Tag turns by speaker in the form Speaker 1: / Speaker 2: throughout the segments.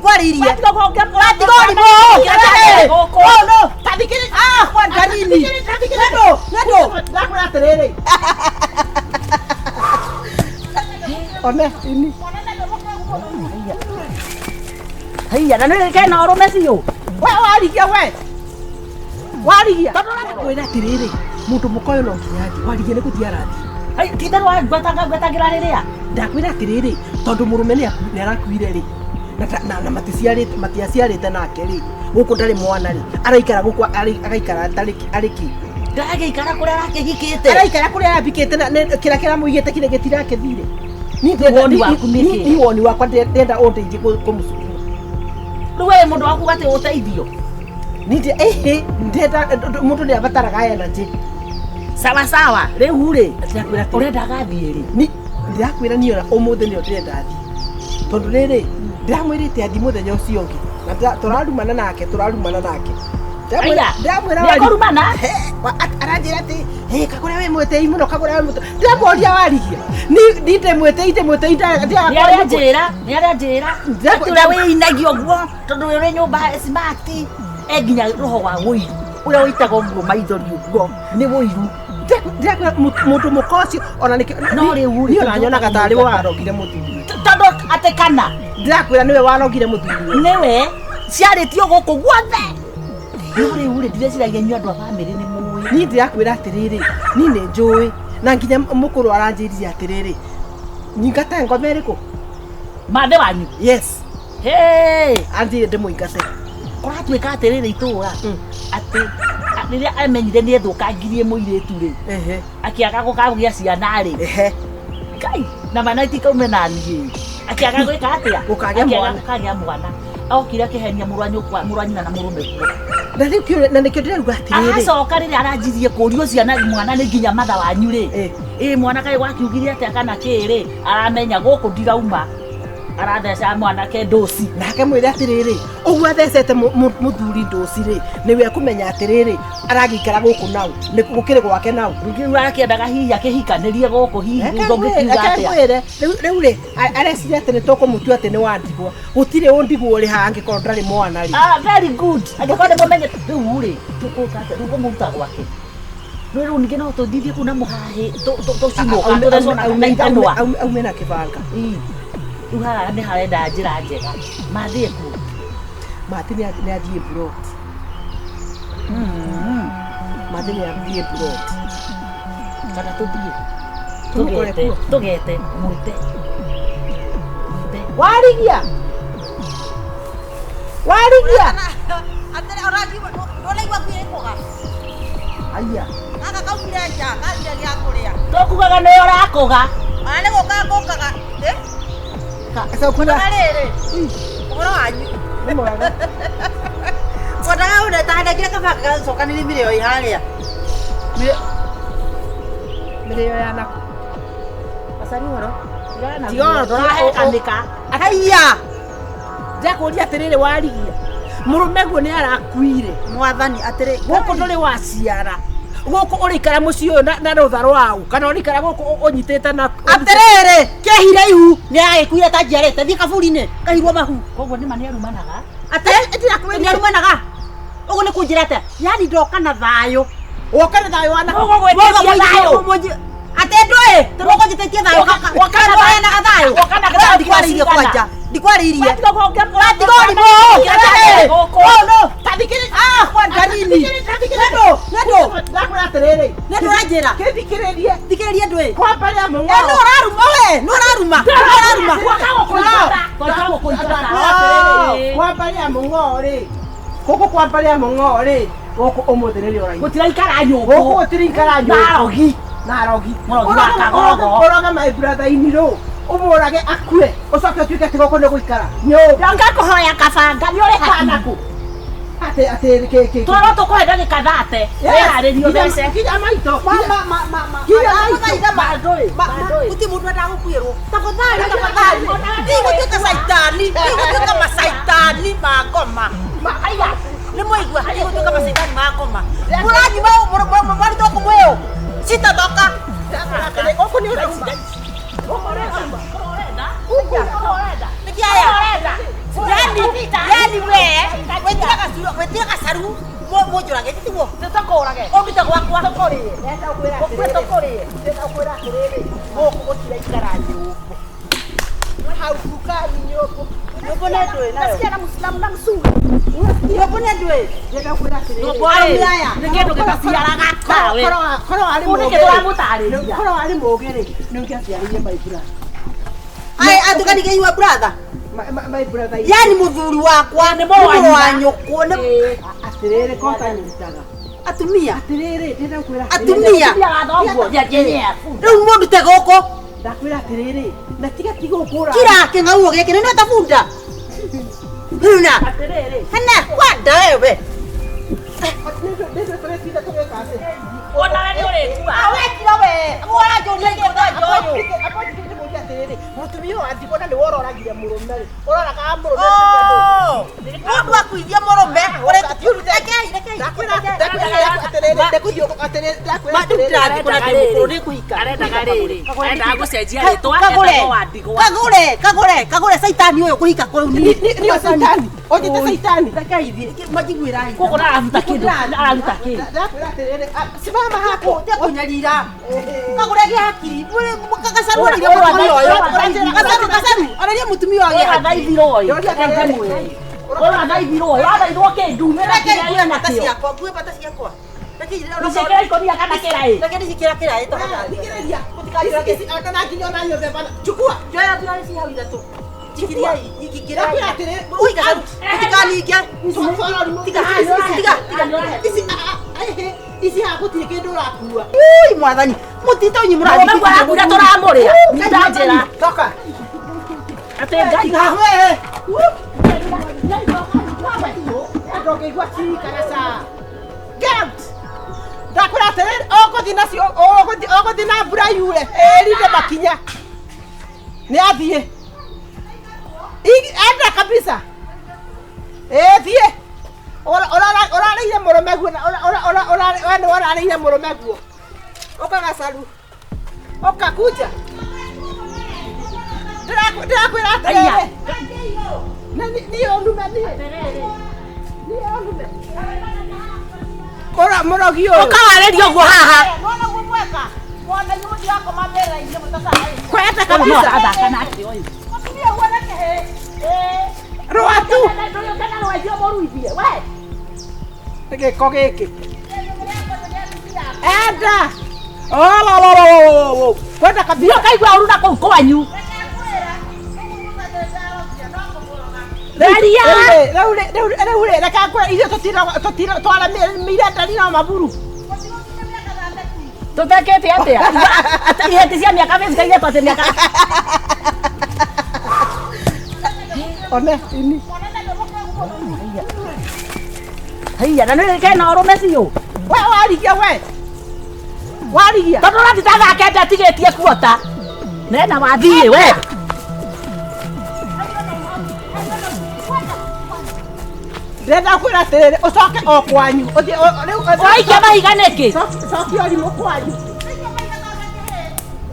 Speaker 1: Ndikwarĩirie. Watiga ũrimũ. Oh, no. Ah, kwanja nini? Nendo, nendo.
Speaker 2: Ndakwĩra atĩrĩrĩ. One, ini.
Speaker 3: Haiya, na nĩ kena ũrũme biũ.
Speaker 2: We warigia we. Warigia. Kwĩra atĩrĩrĩ, mũndũ mũka ũyũ no nginya athiĩ. Warigia nĩ gũthiĩ arathiĩ.
Speaker 3: Hai, ti itherũ ngwetanga ngwetangĩra rĩrĩa.
Speaker 2: Ndakwĩra atĩrĩrĩ, tondũ mũrũme nĩ arakuire rĩ, na maticiarĩte matiaciarĩte nake rĩ, gũkũ ndarĩ mwana rĩ, araikara gũkũ agaikara arĩ kĩ?
Speaker 3: Ndagĩikara kũrĩa arakĩhikĩte.
Speaker 2: Araikara kũrĩa arabikĩte na kĩrĩa kĩramũigĩte kĩrĩa gĩtirakĩthire. Niĩ
Speaker 3: Woni waku nĩ kĩ?
Speaker 2: Niĩ woni wakwa ndĩrenda ũndeithie kũmũcukuma.
Speaker 3: Rĩu we mũndũ waku atĩ ũteithio.
Speaker 2: Niĩ ĩhĩ ndĩrenda mũndũ nĩ abataraga energy.
Speaker 3: Sawa sawa, rĩu rĩ,
Speaker 2: Ndĩrakwĩra atĩrĩ,
Speaker 3: ũrenda agathiĩ rĩ?
Speaker 2: Ni ndĩrakwĩra niĩ ona ũmũthĩ nĩo ndĩrenda athiĩ. Tondũ rĩrĩ, ndĩramwĩrĩte athiĩ mũthenya ũcio ũngĩ. Na tũrarumana nake, tũrarumana nake.
Speaker 3: Aya,
Speaker 2: Ndĩramwĩra
Speaker 3: nĩekũrumana?
Speaker 2: Aranjĩra atĩ, "Hĩ, kagũra wĩ mwĩtĩi mũno, kagũra wĩ mwĩtĩi." Ndĩramũria warigia. Ni ndĩmwĩtĩi, ndĩmwĩtĩi,
Speaker 3: Nĩ arĩa njĩra, nĩ arĩa njĩra. Atĩ ũrĩa wĩinagia ũguo, tondũ ũrĩ nyũmba smart, e nginya roho wa ũiru. Ũrĩa ũitaga ũguo maithori ũguo, nĩ ũiru.
Speaker 2: Ndĩrakwĩra mũndũ mũka ũcio ona nĩkĩo
Speaker 3: No rĩu rĩ,
Speaker 2: niĩ ona nyonaga tarĩ we warogire mũthuri.
Speaker 3: Tondũ atĩ kana
Speaker 2: Ndĩrakwĩra nĩwe warogire mũthuri.
Speaker 3: nĩwe ciarĩtio gũkũ guothe. No rĩu rĩ, ndireciiragia inyuĩ andũ a bamĩrĩ nĩ mũĩ.
Speaker 2: Niĩ ndĩrakwĩra atĩrĩrĩ, niĩ nĩ njũĩ na nginya mũkũrũ aranjĩrire atĩrĩrĩ, nyingate ngoma ĩrĩkũ?
Speaker 3: Mathe wanyu.
Speaker 2: Yes.
Speaker 3: Hey!
Speaker 2: Anjĩrire ndĩmũingate.
Speaker 3: Kũratuĩka atĩrĩrĩ itũra atĩ rĩrĩa amenyire nĩ ethũkangirie mũirĩtu rĩ,
Speaker 2: Ehe.
Speaker 3: akĩaga gũkagĩa ciana rĩ,
Speaker 2: Ehe.
Speaker 3: Ngai na mana itikaume na niĩ. Akĩaga gwĩka atĩa?
Speaker 2: Gũkagĩa
Speaker 3: Akĩaga
Speaker 2: mwana.
Speaker 3: gũkagĩa mwana. Okire akĩhenia mũrũ wa nyũkwa, mũrũ wa nyina na mũrũme kuo.
Speaker 2: Na rĩu kĩũria na nĩkĩo ndĩrauga atĩrĩrĩ.
Speaker 3: Aracoka rĩrĩa aranjirie kũrio ciana mwana nĩ nginya matha wanyu rĩ.
Speaker 2: Eh.
Speaker 3: Ĩ mwana kaĩ wakiugire atĩa kana kĩ rĩ, aramenya gũkũ ndirauma. Aratheca mwanake ndũci.
Speaker 2: Nake mwĩre atĩrĩrĩ, ũguo athecete mũthuri ndũci rĩ, nĩwe ekũmenya atĩrĩrĩ, aragĩikara gũkũ nau, nĩ gũkĩrĩ gwake nau.
Speaker 3: Rĩngĩ rĩu arakĩendaga hihi akĩhikanĩrie gũkũ hihi ũngĩkiuga
Speaker 2: Reke
Speaker 3: atĩa?
Speaker 2: ngwĩre, rĩu rĩ, areciria atĩ nĩ tũkũmũtua atĩ nĩ wa ndigwa. Gũtirĩ ũndigwo ũrĩ haha angĩkorwo ndarĩ mwana rĩ.
Speaker 3: Ah, very good. Angĩkorwo nĩ mũmenye rĩu rĩ, tũkũka atĩa? Rĩu kũmũruta gwake. Rĩu rĩu ningĩ no tũthithie kũu na mũhahĩ, tũcinwo kana tũthecwo na ithanwa.
Speaker 2: Aume na kĩbanga.
Speaker 3: Ii. Rĩu haha nĩ harenda njĩra njega. Mathiĩ kuo.
Speaker 2: Mathi nĩ athiĩ mburoti. Mathi nĩ athiĩ mburoti.
Speaker 3: Kana tũthiĩ.
Speaker 2: Tũmũkore
Speaker 3: Tũgete,
Speaker 2: kuo.
Speaker 3: tũgete, mwĩte. Mwĩte.
Speaker 2: Warigia. Warigia.
Speaker 1: Atĩrĩ, ũranjigua, ndũraigua ngui ĩkũga?
Speaker 2: Aya.
Speaker 1: Gaka kaumire nja, kathire gĩa kũrĩa.
Speaker 3: Tũkugaga nĩ ũrakũga.
Speaker 1: Ona nĩ gũka ngũkaga. Eh?
Speaker 2: Cokura.
Speaker 1: Na rĩrĩ, ũhoro wanyu.
Speaker 2: Nĩ mwega.
Speaker 1: Kwendaga ũnetahanagĩra kabanga gacokanĩrie mĩrĩo ĩ harĩa.
Speaker 2: Mĩrĩo ya naku.
Speaker 1: Macani ũhoro.
Speaker 2: Tiga ona
Speaker 3: Ndũrahekanĩka.
Speaker 1: Haiya!
Speaker 2: Ndakũria atĩrĩrĩ warigia. Mũrũme guo nĩ arakuire.
Speaker 1: Mwathani atĩrĩ,
Speaker 2: Gũkũ ndũrĩ waciara. Gũkũ ũrĩikara mũciĩ ũyũ na rũtha rwau kana ũrĩikara gũkũ ũnyitĩte na
Speaker 1: atĩrĩrĩ, kĩehire ihu, nĩ aragĩkuire ta njiarĩte, thiĩ kaburi-inĩ, kahirwo mahu.
Speaker 3: Koguo nĩ ma nĩ arumanaga.
Speaker 1: Atĩ, nĩ arumanaga. Ũguo nĩ kũnjĩra atĩa? Yaani ndoka na thayũ.
Speaker 2: Woka na thayũ wa naku.
Speaker 3: Ũgũgwĩtĩtie thayũ.
Speaker 1: Atĩ ndũĩ, tondũ ũkũnjĩtĩtie thayũ.
Speaker 3: Woka na
Speaker 1: Ũheanaga thayũ.
Speaker 3: Woka na thayũ
Speaker 1: Ndikwarĩirie
Speaker 3: cigana.
Speaker 1: kwanja. Ndikwarĩirie.
Speaker 3: Watiga kũngĩa-
Speaker 1: Watiga ũrimũ.
Speaker 3: Gũkũ.
Speaker 1: Oh, no. Ah, kwanja nini. Nendo, nendo.
Speaker 2: Ndakwĩra atĩrĩrĩ.
Speaker 1: Nendo ũranjĩra.
Speaker 2: Kĩthikĩrĩrie.
Speaker 1: Thikĩrĩria ndũĩ.
Speaker 2: Kwamba rĩa
Speaker 1: Eh,
Speaker 2: mũng'ao.
Speaker 1: nũ ũraruma we, nũ ũraruma. Nũ ũraruma.
Speaker 3: Woka gũkũingata. Woka gũkũingata.
Speaker 2: Kwamba rĩa mũng'ao rĩ. Gũkũ kwamba rĩa mũng'ao rĩ. Gũkũ ũmũthĩ nĩrĩo ũraigua.
Speaker 3: Gũtiraikara nyũngũ.
Speaker 2: Gũkũ gũtiraikara nyũngũ.
Speaker 3: Na arogi.
Speaker 2: Na arogi.
Speaker 3: Mũrogi wa kagogo.
Speaker 2: Ũroge my brother in law. Ũmũrage akue. Ũcoke ũtuĩke atĩ gũkũ nĩ gũikara. Nyũmba.
Speaker 3: Ndoka kũhoya kabanga nĩ ũrĩ hakiri.
Speaker 2: Kanaku. Atĩ atĩ kĩ kĩ.
Speaker 3: Twarwo tũkũhe ndagĩka thate. Wĩharĩrie ũthece.
Speaker 2: Kinya maitho.
Speaker 1: Ma, ma, ma, ma, ma.
Speaker 2: Kinya
Speaker 1: Ma,
Speaker 2: maitho.
Speaker 1: ma, ma,
Speaker 3: Mandũĩ,
Speaker 1: ma, ma,
Speaker 3: mandũĩ.
Speaker 1: gũtirĩ mũndũ endaga gũkuĩrwo. Tafadhali, tafadhali. Ndigũtuĩka caitani, ndigũtuĩka macaitani ma ngoma.
Speaker 3: Aiya.
Speaker 1: Nĩ mwaigua, ndigũtuĩka macaitani ma ngoma. Mũranyuma mwarutwo kũmwĩũ. Citatoka.
Speaker 2: Gũkũ nĩ ũrauma.
Speaker 3: Ũrenda?
Speaker 1: Nĩkĩ aya?
Speaker 3: Ũrenda?
Speaker 1: Yani, Yani we wetira gacuru wetira gacaru mũnjũrage tiguo
Speaker 3: tũkũrage
Speaker 1: ũndute gwakwa
Speaker 2: tũkũrĩe ndenda kwĩra
Speaker 3: Ũkue tũkũrĩe.
Speaker 2: Ndenda kwĩra atĩrĩrĩ gũkũ gũtiraikara nyũmbũ haukukai nyũmbũ
Speaker 1: nyũmbũ nĩ ndũĩ nayo
Speaker 3: Nasikia na Muislamu na msuri.
Speaker 1: Nyũmbũ nĩ ndũĩ
Speaker 2: ndenda kwĩra atĩrĩrĩ
Speaker 3: Nyũmbũ rĩ, nĩ kĩndũ gĩtaciaraga tawe.
Speaker 2: Korwo arĩ
Speaker 3: Kũu nĩkĩ
Speaker 2: mũũgĩ-rĩ,
Speaker 3: tũramũtarĩria?
Speaker 2: korwo arĩ mũũgĩ-rĩ, nĩ ũngĩaciarĩire my brother.
Speaker 1: Ai atukanigeiwa brother
Speaker 2: My brother
Speaker 1: yani mũthuri wakwa
Speaker 3: Nĩ mũrũ wa
Speaker 1: mũrũ wa
Speaker 3: nyina.
Speaker 1: nyũkwa nĩ
Speaker 2: atĩrĩrĩ kota nyitaga
Speaker 1: atumia
Speaker 2: atĩrĩrĩ ndĩrenda kwĩra
Speaker 1: Atumia.
Speaker 3: Atumia wa thoguo.
Speaker 1: Rĩu mũndute gũkũ
Speaker 2: ndakwĩra atĩrĩrĩ na tiga tiga ũkũra
Speaker 1: kira kĩng'auo gĩkĩ nĩ ta bunda huna
Speaker 2: atĩrĩrĩ
Speaker 1: hana kwanda wewe
Speaker 2: nĩtũretinda tũgĩka atĩ
Speaker 3: Onawe nĩ ũrĩkua.
Speaker 1: awekira we ũranjũria kĩndũ
Speaker 2: atĩrĩrĩ mũtumia ũyũ andigona nĩ wororagire mũrũme rĩ ũroraga mũrũme
Speaker 1: mũndũ akuithia mũrũme
Speaker 2: ndakwĩra atĩrĩrĩ ndekũthiĩ atĩrĩrĩ ndakwĩra atĩrĩrĩ
Speaker 3: Arendaga rĩrĩ. Arendaga gũcenjia rĩtwa
Speaker 1: kagũre
Speaker 3: etagwo Wandigwa.
Speaker 1: kagũre kagũre kagũre caitani ũyũ kũhika kũu
Speaker 2: niyo caitani ũnjĩte caitani
Speaker 1: majiguĩrai
Speaker 3: Gũkũ ndararuta kĩndũ. Araruta kĩ?
Speaker 2: ndakwĩra atĩrĩrĩ simama hapo
Speaker 1: kũnyarira kagũre gĩa hakiri gacaru arĩria mũtumia ũyũ gacaru gacaru arĩria mũtumia ũyũ
Speaker 3: Ũyũ
Speaker 1: gĩa hakiri
Speaker 3: athaithirwo ũyũ. Reke ndĩmwĩre. Ũyũ athaithirwo ũyũ. Athaithirwo kĩ ndume na
Speaker 1: reke
Speaker 3: kĩrĩa
Speaker 1: ngue bata
Speaker 3: enakĩo.
Speaker 1: ciakwa ngue bata ciakwa reke
Speaker 3: Ũcekere ikũnia kana kĩraĩ.
Speaker 1: reke ndicikĩra kĩraĩ tafadhali
Speaker 2: thikĩrĩria ici ona nginya ona nyũmba bana chukua
Speaker 1: njoya thurari ci hau ithatũ njikiriai ingĩkĩra
Speaker 2: ndakwĩra atĩrĩrĩ
Speaker 1: ui gacaru ũtikaninge tiga tiga tiga
Speaker 2: ici ici haha gũtirĩ kĩndũ ũrakua
Speaker 1: ui mwathani mũtito nyi
Speaker 3: Mũrũme guo arakwĩra tũramũrĩa. Ndanjĩra.
Speaker 2: toka
Speaker 3: Atĩ Ngai.
Speaker 2: tiga we ndũngĩigua chii kana ca get out ndakwĩra atĩrĩrĩ ũgũthiĩ nacio ũgũthiĩ na mbura yure ĩrinde makinya nĩ athiĩ enda kabisa ĩthiĩ ũrarĩire mũrũme guo we nĩ ũrarĩire mũrũme guo ũka gacaru ũka kuja ndĩrakwĩra atĩrĩrĩ niĩ ũnume niĩ niĩ ũnume mũrogi ũyũ
Speaker 1: ũkawarĩria ũguo haha
Speaker 2: kwenda
Speaker 3: Ũyũ no
Speaker 2: kabisa
Speaker 3: arathaka nake ũyũ.
Speaker 2: rũa tu
Speaker 3: Ndũrĩ kana rwenjio mũruithie. We.
Speaker 2: nĩ gĩko gĩkĩ enda olololololo kwenda kabisa
Speaker 3: Ũkaigua ũru na kũu kwanyu. Raria.
Speaker 2: rĩu rĩ reke ngwĩre ithuĩ tũtira twaramĩire ndari na maburu
Speaker 3: Tũtekĩte atĩa? Atĩ ihĩti cia mĩaka 50 igetwo atĩ mĩaka
Speaker 2: one ini
Speaker 3: Haiya, na nĩ kena ũrũme biũ.
Speaker 2: we warigia we warigia
Speaker 3: Tondũ ũrathiĩ ta thaa kenda atigĩtie kuota. Nena wathiĩ we.
Speaker 2: ndĩrenda kwĩra atĩrĩrĩ ũcoke o kwanyu ũthiĩ rĩu
Speaker 3: Ũraikia mahiga nĩkĩ?
Speaker 2: cokia ũrimũ kwanyu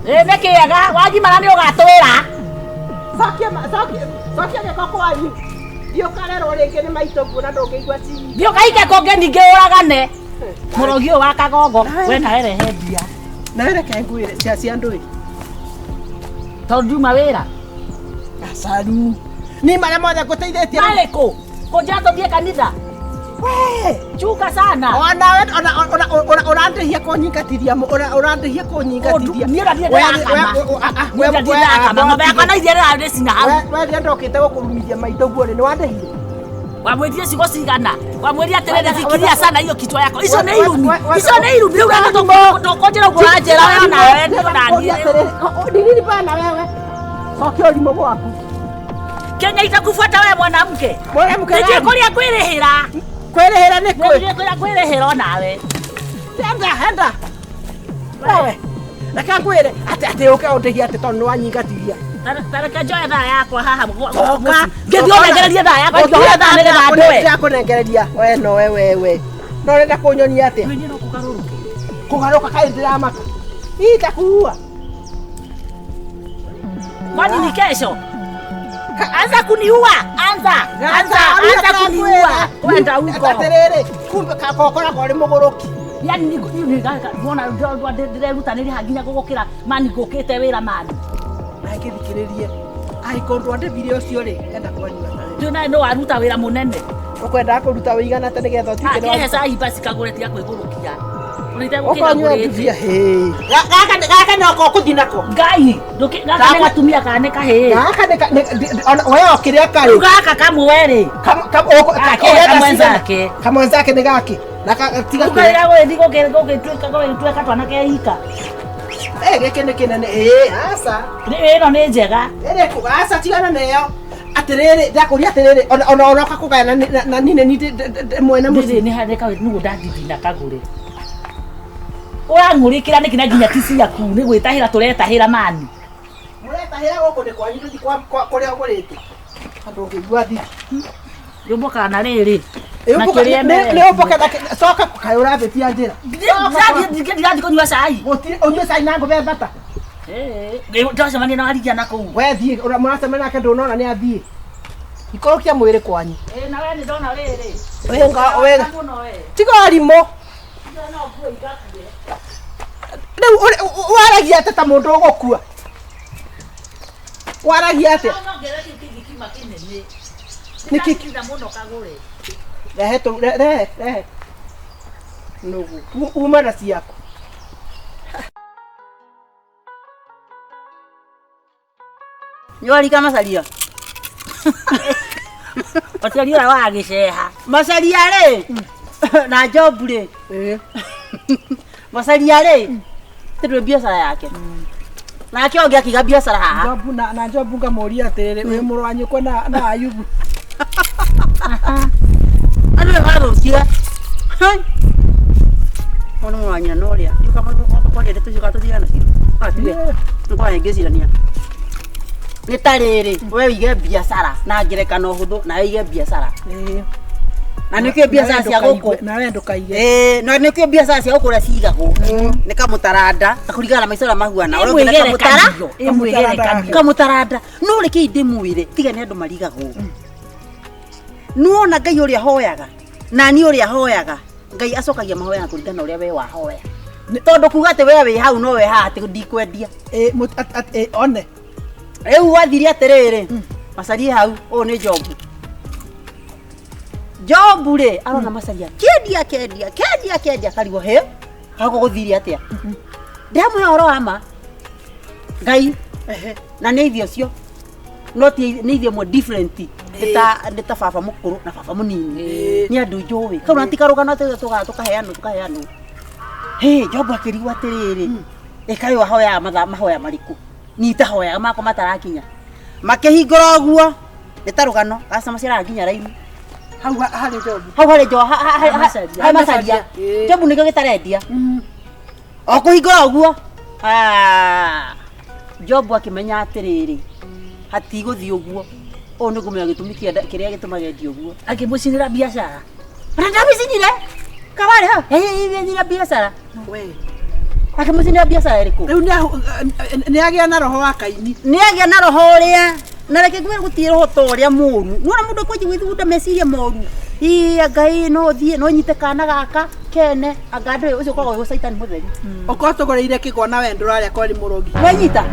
Speaker 3: Ĩ nĩ kĩega, wagimara nĩ ũgatwĩra.
Speaker 2: cokia cokia gĩko kwanyu thiĩ ũkarerwo rĩngĩ nĩ maitũ guo na ndũngĩigua chii
Speaker 3: Thiĩ ũkaike kũngĩ ningĩ ũragane. Mũrogi ũyũ wa kagongo, we nawe rehe mbia.
Speaker 2: nawe reke ngwĩre cia cia ndũĩ
Speaker 3: Tondũ ndiuma wĩra.
Speaker 2: gacaru ni marĩa mothe ngũteithĩtie
Speaker 3: Marĩkũ? Kũnjĩra tũthiĩ kanitha.
Speaker 2: we
Speaker 3: Chuka sana.
Speaker 2: onawe ũrandĩhia kũnyingatithia ũrandĩhia kũnyingatithia
Speaker 3: Niĩ ũrathiĩ ndĩrakama. Niĩ ũrathiĩ ndĩrakama. Ng'ombe yakwa na iria rĩrarĩcina hau.
Speaker 2: we rĩrĩa ndokĩte gũkũrumithia maitũ guo rĩ nĩ wandĩhire
Speaker 3: Wamwĩtire ciugo cigana. Wamwĩrire atĩrĩrĩ fikiria sana hiyo kichwa yako. Icio nĩ irumi. Icio nĩ irumi. Rĩu ũrenda ndũkũnjĩra ũguo ũranjĩra we nawe nĩ ũraniĩ.
Speaker 2: nini bana wewe cokia ũrimũ gwaku
Speaker 3: Kenya itakufuata wewe mwanamke.
Speaker 2: mwanamke
Speaker 3: Nĩnjũĩ kũrĩa ngwĩrĩhĩra.
Speaker 2: kwĩrĩhĩra nĩ kwĩ
Speaker 3: Nĩnjũĩ kũrĩa ngwĩrĩhĩra onawe.
Speaker 2: enda enda wewe reke ngwĩre atĩ atĩ ũke ũndĩhie atĩ tondũ nĩ wanyingatithia
Speaker 3: Tareke njoe thaa yakwa haha
Speaker 2: Coka.
Speaker 3: ngĩthiĩ ũnengererie thaa yakwa njoe thaa nĩgetha ndũe.
Speaker 2: Ndĩrakũnengereria we no we wewe no ũrenda kũnyonia atĩa
Speaker 3: Niĩ no kũgarũrũke.
Speaker 2: kũgarũka kaĩ ndĩramaka itakuua
Speaker 3: Kwani ni kesho? Anza kuniua, anza. Anza, anza. Kwenda kuniua. Kwenda huko.
Speaker 2: Atĩrĩrĩ, kumbe kakokoragwo ũrĩ mũgũrũki.
Speaker 3: Yani ni wona ndirerutanĩria nginya gũgũkĩra mani ngũkĩte wĩra mani.
Speaker 2: Na ngĩthikĩrĩrie. Angĩkorwo ndwandĩbire ũcio rĩ, enda kwanyua ta
Speaker 3: Ndĩ nawe no waruta wĩra mũnene.
Speaker 2: Ũkwendaga kũruta wĩigana atĩa nĩgetha ũtuĩke nĩ
Speaker 3: Akĩhe cai basi kagũre tiga kwĩgũrũkia. Ũrĩte gũkĩra
Speaker 2: Ũkanyua
Speaker 3: ngũrĩte.
Speaker 2: ndubia hĩ. Gaka noko ũkũthiĩ nako.
Speaker 3: Ngai, ndũkĩ gaka nĩ gatumia kana nĩ kahĩĩ.
Speaker 2: Gaka nĩ we o kĩrĩa karĩ.
Speaker 3: Rĩu gaka kamwe rĩ. Gake kamwenzake.
Speaker 2: Kamwenzake nĩ gaki. Na tiga
Speaker 3: Ũkarĩra gũgĩthiĩ gũgĩtuĩka gũgĩtuĩka twana ke ika.
Speaker 2: Eh, gĩkĩ nĩ kĩnene. Ĩĩ, aca.
Speaker 3: Ĩno nĩ njega.
Speaker 2: Ĩrĩkũ? Aca tigana nayo. Atĩrĩrĩ, ndakũria atĩrĩrĩ, ona ona ũka kũgayana na nini ni mwene mũciĩ.
Speaker 3: Ndĩrĩ nĩ harĩ kawe nĩguo ndangithina kagũre. Ũrang'ũrĩkĩra nĩkĩ na nginya ti ciaku nĩ gwĩtahĩra tũretahĩra mani.
Speaker 2: Mũretahĩra gũkũ nĩ kwanyu tũthi kwa kũrĩa ũgũrĩte. Andũ ũngĩigua thithi.
Speaker 3: Rĩũmbũkaga na rĩrĩ. Na kĩrĩa
Speaker 2: Nĩ ũmbũke na coka kaĩ ũrabĩtia njĩra.
Speaker 3: Ndirathiĩ kũnyua cai.
Speaker 2: Gũtirĩ ũnyue cai na ngũbe mbata.
Speaker 3: Ndacemania na warigia na kũu.
Speaker 2: We thiĩ mũracemania nake ndũnona nĩ athiĩ. Ikũrũkia mwĩrĩ kwanyu.
Speaker 3: Ĩĩ na we nĩ ndona rĩrĩ.
Speaker 2: Wĩnga wega.
Speaker 3: Mũno we.
Speaker 2: Tiga warimũ.
Speaker 3: No nguo igakue.
Speaker 2: Rĩu waragia atĩa ta mũndũ ũgũkua? Waragia atĩa?
Speaker 3: No ngerere kĩu kĩngĩ kiuma kĩnene.
Speaker 2: Nĩ kĩ-
Speaker 3: Ndĩrathitha mũno kagũre.
Speaker 2: Rehe tũ rehe rehe. Nũgũ. Uma na ciaku.
Speaker 1: Nĩwarika macaria.
Speaker 3: Ũciari ũrĩa wa gĩceha.
Speaker 1: Macaria rĩ na Job rĩ.
Speaker 2: Ĩĩ.
Speaker 1: Macaria rĩ tindũ biacara yake. Nake ũngĩ akiga biacara haha.
Speaker 2: Jobu na Jobu ngamũria atĩrĩrĩ, wĩ mũrũ wa nyũkwa na Ayubu.
Speaker 1: Andũ nĩ mathũkire. Ona mũrũ wa nyina na ũrĩa. Kwaria ndeto icio kana tũtigane nacio. Atuge. Nĩkwaria ngĩcirania. Nĩ ta rĩrĩ, we wĩige biacara na ngerekano hũthũ nawe wĩige biacara.
Speaker 2: Ĩĩ.
Speaker 1: Na nĩkĩo biacara cia gũkũ.
Speaker 2: Nawe ndũkaige.
Speaker 1: Ĩĩ, na nĩkĩo biacara cia gũkũ ũrĩa cigagwo. Nĩ kamũtaranda, kũringana na maica ũrĩa mahuana. Ũrĩa ũngĩ nĩ kamũtara,
Speaker 3: Ĩmwĩgerekanio.
Speaker 1: kamũtaranda. No reke ndĩmwĩre, tiga nĩ andũ marigagwo. Nĩwona Ngai ũrĩa hoyaga, na niĩ ũrĩa hoyaga, Ngai acokagia mahoya na kũringana na ũrĩa we wahoya. Tondũ kuga atĩ we wĩ hau no we haha atĩ ndikwendia.
Speaker 2: Ĩĩ, one.
Speaker 1: Rĩu gwathire atĩrĩrĩ, macarie hau, ũyũ nĩ Jobu. Jobu rĩ, arona macaria kĩendia kĩendia kĩendia kĩendia akarigwo hĩ, gũkũ gũthire atĩa? Ndĩramwĩra ũhoro wa ma. Ngai na nĩ ithuĩ ũcio no ti nĩ ithuĩ ĩmwe different nĩ ta baba mũkũrũ na baba mũnini nĩ andũ njũĩ kau na ti karũgano atĩ tũgaga tũkaheanwo tũkaheanwo. Hĩ, Jobu akĩrigwo atĩrĩrĩ, ĩkaĩ wahoyaga mathaa mahoya marĩkũ? Niĩ itahoyaga makwa matarakinya. Makĩhingũra ũguo nĩ ta rũgano customer ciaraga nginya raini
Speaker 2: Hau harĩ Jobu.
Speaker 1: hau harĩ jo
Speaker 3: Harĩ Macaria.
Speaker 1: harĩ macaria.
Speaker 2: Ĩĩ.
Speaker 1: Jobu nĩkĩo gĩtarendia. O kũhingũra ũguo Jobu akĩmenya atĩrĩrĩ, hatigũthiĩ ũguo. Ũũ nĩ ngũmenya gĩtũmi kĩrĩa gĩtũmaga endie ũguo.
Speaker 3: Akĩmũcinĩra biacara.
Speaker 1: Ona ndamĩcinire kawarĩ hau ĩnyira biacara.
Speaker 2: We.
Speaker 1: Akĩmũcinĩra biacara ĩrĩkũ?
Speaker 2: Rĩu nĩ agĩa na roho wa Kaini.
Speaker 1: Nĩ agĩa na roho ũrĩa na reke ngwĩre gũtirĩ roho ta ũrĩa mũru. Nĩwona mũndũ akwanjia gwĩthugunda meciria moru. Ii Ngai no thiĩ no nyite kana gaka kene anga ndũĩ ũcio ũkoragwo wĩ caitani mũtheri.
Speaker 2: Ũkorwo tũgũrĩire kĩgwa na we ndũrarĩa kwari mũrogi.
Speaker 1: Wanyita?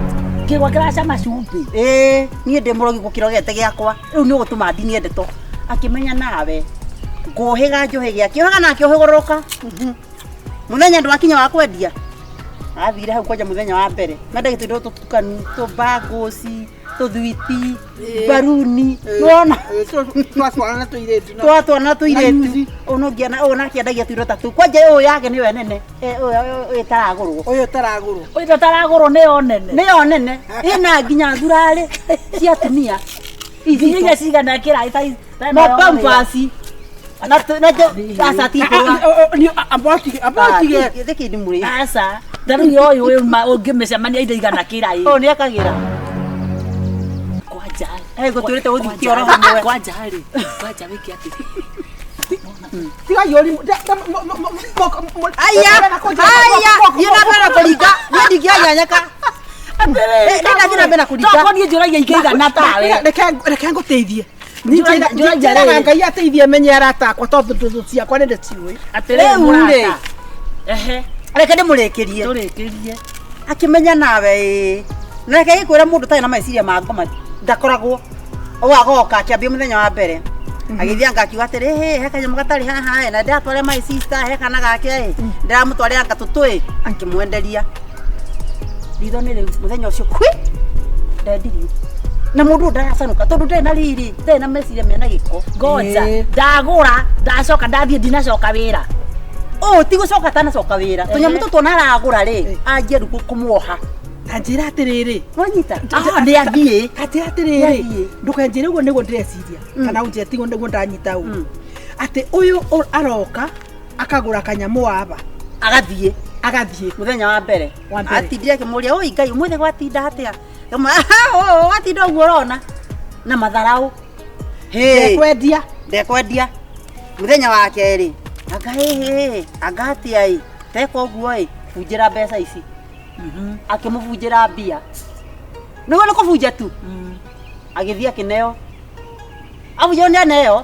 Speaker 3: Kĩgwa kĩracama cumbĩ.
Speaker 1: Ĩĩ, niĩ ndĩ mũrogi gũkĩra gĩte gĩakwa. Rĩu nĩ ũgũtũma ndinie ndeto. Akĩmenya nawe ngũhĩga njũhĩge akĩohaga na akĩohĩgũrũrũka. Mũthenya ndwakinya wa kwendia. Athire hau kwanja mũthenya wa mbere. Mendagia tũindo tũtukanu, tũbangũci, tũthwiti, baruni. Nĩwona?
Speaker 2: Twatwarana na tũirĩtu.
Speaker 1: Twatwana tũirĩtu.
Speaker 2: Nyuzi.
Speaker 1: Ũyũ nũngĩona ũyũ nake endagia tũindo ta tũu. Kwanja ũyũ yake nĩyo nene. Ũyũ ĩtaragũrwo.
Speaker 2: Ũyũ ũtaragũrwo.
Speaker 3: Ũyũ ũtaragũrwo nĩyo nene.
Speaker 1: Nĩyo nene. Ĩna nginya thurarĩ cia atumia.
Speaker 3: Nginya iria cigana kĩra
Speaker 1: Na pampers. Na na aca ti kũrũa.
Speaker 2: Ambotige ambotige.
Speaker 1: Thĩkĩ ndĩ mũrĩ.
Speaker 3: Aca. Ta rĩu ũyũ ũngĩmĩcemania indo igana kĩra ĩ.
Speaker 1: Ũyũ nĩ akagĩra.
Speaker 3: Kwanja.
Speaker 1: Eh, ngũtwĩrĩte gũthiĩ oro hamwe.
Speaker 3: Kwanja rĩ. Kwanja wĩke atĩrĩ.
Speaker 2: Tiga yori.
Speaker 1: Aya, aya, thiĩ na mbere kũringa. Niĩ ndingĩanyanyaka. Nĩ ndathiĩ na mbere kũringa.
Speaker 3: Tokorwo niĩ njũragia ingĩigana tawe.
Speaker 2: Reke ngũteithie. Njĩraga Ngai ateithie menye arata akwa tondũ ndũthũ ciakwa nĩ ndĩciũĩ.
Speaker 3: Atĩrĩrĩ
Speaker 1: Rĩu rĩ.
Speaker 3: mũrata. Ehe,
Speaker 1: Reke ndĩmũrĩkĩrie.
Speaker 3: tũrĩkĩrie.
Speaker 1: Akĩmenya nawe ĩĩ. Na reke gĩkwĩre mũndũ ũtarĩ na meciria ma ngoma ndakoragwo. Ũguo agoka akĩambia mũthenya wa mbere. Agĩthiĩ anga akiuga atĩrĩ, "Hĩ, he kanyamũ gatarĩ haha ĩ, na ndĩratwarĩra my sister he kana gake ĩ, ndĩramũtwarĩra anga tũtũ ĩ." Akĩmwenderia. Ritho nĩ rĩu mũthenya ũcio kwi ndendirio. Na mũndũ ũyũ ndaracanũka tondũ ndarĩ na riri, ndarĩ na meciria mena gĩko.
Speaker 3: Ngoja,
Speaker 2: Ĩĩ.
Speaker 3: ndagũra, ndacoka ndathiĩ ndinacoka wĩra.
Speaker 1: Ũũ ti gũcoka atanacoka wĩra. Tũnyamũ tũtũ ona aragũra rĩ,
Speaker 2: Ĩĩ.
Speaker 1: anjie rĩu kũmuoha.
Speaker 2: Ta njĩra atĩrĩrĩ.
Speaker 1: Nwanyita?
Speaker 3: Ah, nĩ athiĩ.
Speaker 2: Ta njĩra atĩrĩrĩ.
Speaker 1: Nĩathiĩ.
Speaker 2: Ndũkanjĩre ũguo nĩguo ndĩreciria. Kana ũnjĩre tiguo nĩguo ndanyita ũguo. Atĩ ũyũ aroka akagũra kanyamũ waba
Speaker 1: Agathiĩ.
Speaker 2: agathiĩ.
Speaker 1: Mũthenya wa mbere.
Speaker 2: Wa mbere.
Speaker 1: Atindire akĩmũria, "Oi Ngai, ũmũthĩ gwatinda atĩa?" Ngamwĩra, "Aha, ũũ, watinda ũguo ũrona." Na matharaũ. Hĩ.
Speaker 2: Ndekwendia.
Speaker 1: Ndekwendia. Mũthenya wa kerĩ. Anga hĩ, anga atĩa ĩ. Teka ũguo ĩ, bunjĩra mbeca ici. Akĩmũbunjĩra mbia. Nĩguo nĩ kũbunja tu. Agĩthiĩ akĩneo. Abunjĩrwo nĩ aneo.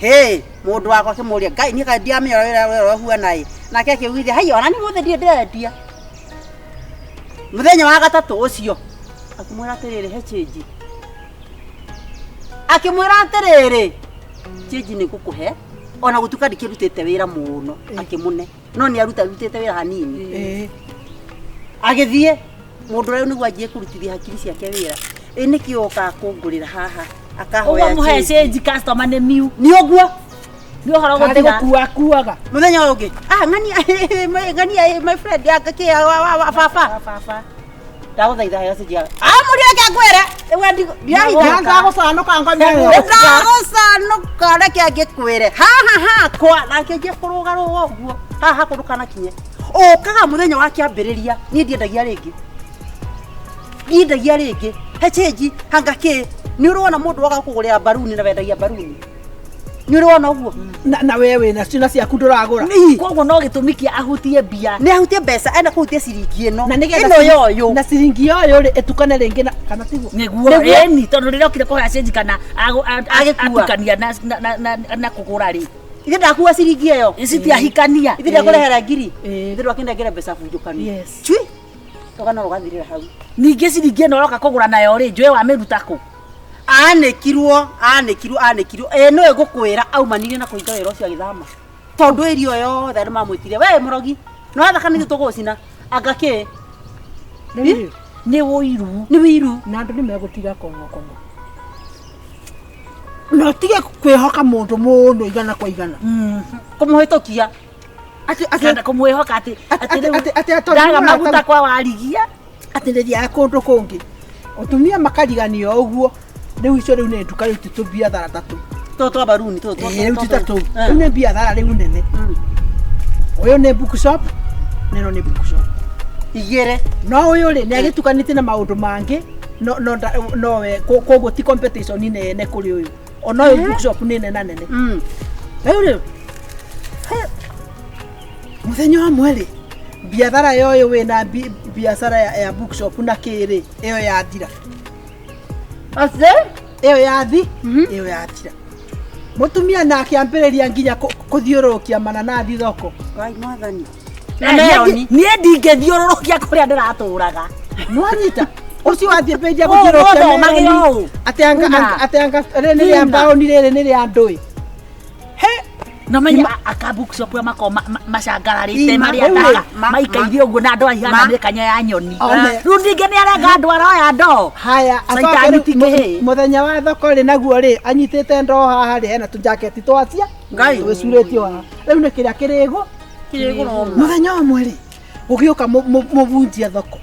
Speaker 1: Hĩ, mũndũ wakwa akĩmũria, Ngai niĩ kaĩ ndiamenya ũrĩa wĩra ũhuana ĩ. Nake akĩugithia, "Hai, ona niĩ mũthĩ ndirĩ ndĩrendia." Mũthenya wa gatatũ ũcio, akĩmwĩra atĩrĩrĩ, he change. Akĩmwĩra atĩrĩrĩ, change nĩ ngũkũhe, ona gũtuĩka ndikĩrutĩte wĩra mũno, akĩmũne. No nĩ aruta arutĩte wĩra hanini.
Speaker 2: Ĩĩ.
Speaker 1: Agĩthiĩ, mũndũ ũrĩa nĩguo anjie kũrutithia hakiri ciake wĩra. Ĩ nĩkĩ ũkaga kũngũrĩra haha, akahoya
Speaker 3: Ũguo mũhe
Speaker 1: change.
Speaker 3: change customer nĩ miu.
Speaker 1: Nĩ ũguo.
Speaker 3: Nĩ ũhoro
Speaker 2: Tarĩ
Speaker 3: gũtira.
Speaker 2: gũkua akuaga.
Speaker 1: Mũthenya ũyũ ũngĩ, ah, ng'ania, ng'ania, my friend, anga kĩ, wa, baba.
Speaker 3: Baba.
Speaker 1: Ndagũthaitha heo change yaku. Ah, mũriũ reke ngwĩre. Rĩu ndirahitha.
Speaker 2: Ndagũcanũka ngombe ĩyo.
Speaker 1: Ndagũcanũka reke ngĩkwĩre. Haha hakwa, nake anjie kũrũgarũga ũguo. Haha hakwa ndũkanakinye. Ũkaga mũthenya wa kĩambĩrĩria, niĩ ndiendagia rĩngĩ. Ndiendagia rĩngĩ. He change, hanga kĩ. Nĩ ũrĩ wona mũndũ woka kũgũrĩra mbaruni na wendagia mbaruni? Nĩ ũrĩ wona ũguo?
Speaker 2: Na we wĩna cio na ciaku ndũragũra.
Speaker 1: Ii.
Speaker 3: Koguo no gĩtũmi kĩa ahutie mbia.
Speaker 1: Nĩ ahutie mbeca, enda kũhutia ciringi ĩno.
Speaker 2: Na nĩgetha
Speaker 1: Ĩno ya ũyũ.
Speaker 2: Na ciringi ya ũyũ rĩ ĩtukane rĩngĩ na kana tiguo.
Speaker 3: Nĩguo,
Speaker 1: Nĩguo.
Speaker 3: ĩni, tondũ rĩrĩa okire kũhoya change kana
Speaker 1: Agĩkua.
Speaker 3: atukania na kũgũra rĩ.
Speaker 1: Ithe ndakua ciringi ĩyo.
Speaker 3: Ici tiahikania.
Speaker 1: Ithe ndakũrehera ngiri.
Speaker 2: Ĩĩ.
Speaker 1: Ithe ndwakĩnengera mbeca bunjũkanu.
Speaker 2: Yes.
Speaker 1: Cui. Rũgano rũgathirĩra hau.
Speaker 3: Ningĩ ciringi ĩno ũroka kũgũra nayo rĩ, njũĩ wamĩruta kũ?
Speaker 1: Anĩkirwo, anĩkirwo, anĩkirwo. Ĩ nĩwe ngũkwĩra aumanire na kũhinga wĩra ũcio agĩthama. Tondũ ĩrio yothe andũ mamwĩtire, we mũrogi, nĩ wathaka nĩ ithuĩ tũgũgũcina. Anga kĩ?
Speaker 2: Rĩu rĩ,
Speaker 3: Nĩ ũiru.
Speaker 1: Nĩ wĩiru.
Speaker 2: na andũ nĩ megũtiga kong'o kong'o. Na ũtige kwĩhoka mũndũ mũno igana kwa igana.
Speaker 1: Kũmũhĩtũkia.
Speaker 2: Atĩ atĩ
Speaker 3: Kana kũmwĩhoka atĩ atĩ rĩu
Speaker 2: atĩ atĩ
Speaker 3: ndaga maguta kwa warigia.
Speaker 2: atĩ rĩthiaga kũndũ kũngĩ. Atumia makariganio ũguo. Rĩu icio rĩu nĩ nduka rĩu ti tũbiathara ta tũu.
Speaker 1: Tũtũ twa mbaruni, tũtũ
Speaker 2: Ĩĩ, rĩu ti ta tũu. Rĩu nĩ biathara rĩu nene. Ũyũ nĩ bookshop, na ĩno nĩ bookshop.
Speaker 1: Igĩrĩ.
Speaker 2: No ũyũ rĩ nĩ agĩtukanĩtie na maũndũ mangĩ no no nowe koguo ti competition nene kũrĩ ũyũ. Ona ũyũ bookshop nĩ nena nene. Rĩu rĩ mũthenya ũmwe rĩ biathara ya ũyũ wĩna biacara ya bookshop na kĩ rĩ ĩyo yathira.
Speaker 1: Atĩ?
Speaker 2: Ĩyo yathi, ĩyo yathira. Mũtumia nake ambĩrĩria nginya kũthiũrũrũkia mananathi thoko.
Speaker 1: Ngai mwathani. Na meroni.
Speaker 3: Niĩ ndingĩthiũrũrũkia kũrĩa ndĩratũraga.
Speaker 2: Nĩwanyita? Ũcio wathiĩ mbĩrĩria
Speaker 3: Ũũ,
Speaker 2: gũthiũrũrũkia
Speaker 3: ũthomage
Speaker 2: meroni.
Speaker 3: ũũ.
Speaker 2: Atĩ anga
Speaker 3: Una.
Speaker 2: atĩ anga rĩrĩ nĩ rĩa
Speaker 3: Una.
Speaker 2: mbaũni rĩrĩ nĩ rĩa ndũĩ. He
Speaker 3: No menya aka bookshop ĩyo makoragwo macangararĩte
Speaker 1: Ima,
Speaker 3: marĩa
Speaker 1: rĩu
Speaker 3: thaka
Speaker 1: ma-
Speaker 3: maikaire ũguo na andũ ahihana
Speaker 1: ma-
Speaker 3: mĩkanya ya nyoni.
Speaker 2: One.
Speaker 3: Rĩu ningĩ nĩ arenga andũ aroya ndoo.
Speaker 2: Haya, acoke
Speaker 3: Caitani
Speaker 2: rĩu
Speaker 3: ti kĩhĩĩ.
Speaker 2: mũthenya wa thoko rĩ naguo rĩ anyitĩte ndoo haha rĩ hena tũjaketi twacia
Speaker 1: Ngai.
Speaker 2: twĩcurĩtio haha rĩu nĩ kĩrĩa kĩrĩgũ
Speaker 1: Kĩrĩgũrwo.
Speaker 2: mũthenya ũmwe rĩ gũgĩũka mũbunjia thoko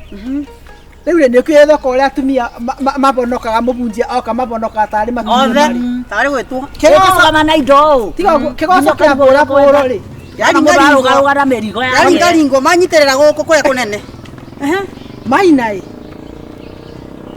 Speaker 2: rĩu rĩ nĩ ũkĩũĩ thoko ũrĩa atumia mabonokaga mũbunjia oka mabonokaga tarĩ makinya
Speaker 1: Othe.
Speaker 2: marĩ.
Speaker 1: Tarĩ gwĩtwo.
Speaker 2: Kĩgoco
Speaker 3: Kũrũgama na indo ũũ.
Speaker 2: tiga ũguo, kĩgoco kĩa bũrabũro rĩ
Speaker 3: Kana mũndũ arũgarũga na mĩrigo yake.
Speaker 1: Yaringaringwo manyitĩrĩra gũkũ kũrĩa kũnene.
Speaker 2: Maina ĩ